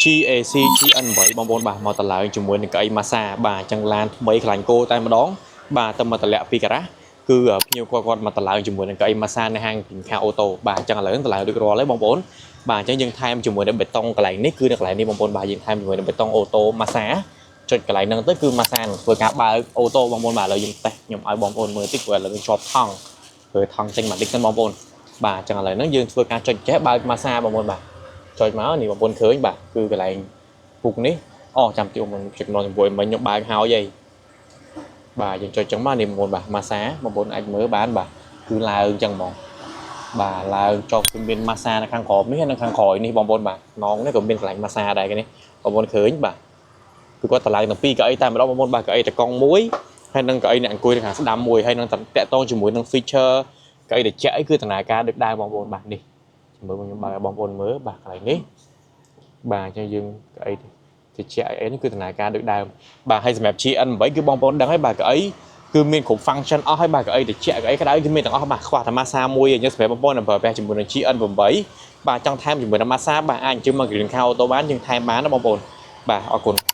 GAC GN8 បងប្អូនបាទមកតម្លើងជាមួយនឹងកៅអីម៉ាសាបាទអញ្ចឹងឡានថ្មីខ្លាញ់គោតែម្ដងបាទទៅមកតម្លាក់ពីការ៉ាស់គឺភ្ញៀវគាត់គាត់មកតម្លើងជាមួយនឹងកៅអីម៉ាសានៅហាងពីខាង auto បាទអញ្ចឹងឥឡូវតម្លើងរួចរាល់ហើយបងប្អូនបាទអញ្ចឹងយើងថែមជាមួយនឹងបេតុងកន្លែងនេះគឺនៅកន្លែងនេះបងប្អូនបាទយើងថែមជាមួយនឹងបេតុង auto ម៉ាសាចុចកន្លែងហ្នឹងទៅគឺម៉ាសានឹងធ្វើការបើក auto បងប្អូនបាទឥឡូវយើងតេស្តខ្ញុំឲ្យបងប្អូនមើលតិចព្រោះឥឡូវយើងជាប់ថង់ធ្វើថង់ចេញមកតិចសិនបងប្អូនបាទអញ្ចឹងឥឡូវហ្នឹងយើងធ្វើការចុចចេះបើកម៉ាសាបងប្អូនបាទចុចមកនេះបងប្អូនឃើញបាទគឺកន្លែងពុកនេះអូចាំទីបងចុចម្ដងជាមួយមិញខ្ញុំបើកហើយហីបាទយើងចុចចឹងមកនេះបងប្អូនបាទម៉ាសាបងប្អូនអាចមើលបានបាទគឺឡើងចឹងហ្មងបាទឡើងចុះគឺមានម៉ាសានៅខាងក្រោមនេះនិងខាងក្រោយនេះបងប្អូនបាទខ្នងនេះក៏មានកន្លែងម៉ាសាដែរគេនេះបងប្អូនឃើញបាទគឺគាត់តម្លើងទាំងពីរកៅអីតែម្ដងបងប្អូនបាទកៅអីតកង់មួយហើយនិងកៅអីអ្នកអង្គុយនៅខាងស្ដាំមួយហើយនឹងតាក់ទងជាមួយនឹង feature កៅអីត្រជាក់អីគឺដំណើរការដូចដែរបងប្អូនបាទនេះមើលខ្ញុំបើកឲ្យបងប្អូនមើលបាទកន្លែងនេះបាទអញ្ចឹងយើងកៅអីត្រជាក់អីនេះគឺដំណើរការដូចដើមបាទហើយសម្រាប់ GN8 គឺបងប្អូនដឹងហើយបាទកៅអីគឺមានគ្រប់ function អស់ហើយបាទកៅអីត្រជាក់កៅអីក្តៅគឺមានទាំងអស់បាទខ្វះតែម៉ាសាមួយអញ្ចឹងសម្រាប់បងប្អូនដែលប្រើប្រាស់ជាមួយនឹង GN8 បាទចង់ថែមជាមួយនឹងម៉ាសាបាទអាចអញ្ជើញមក Green Car Auto បានយើងថែមបានណាបងប្អូនបាទអរគុណ។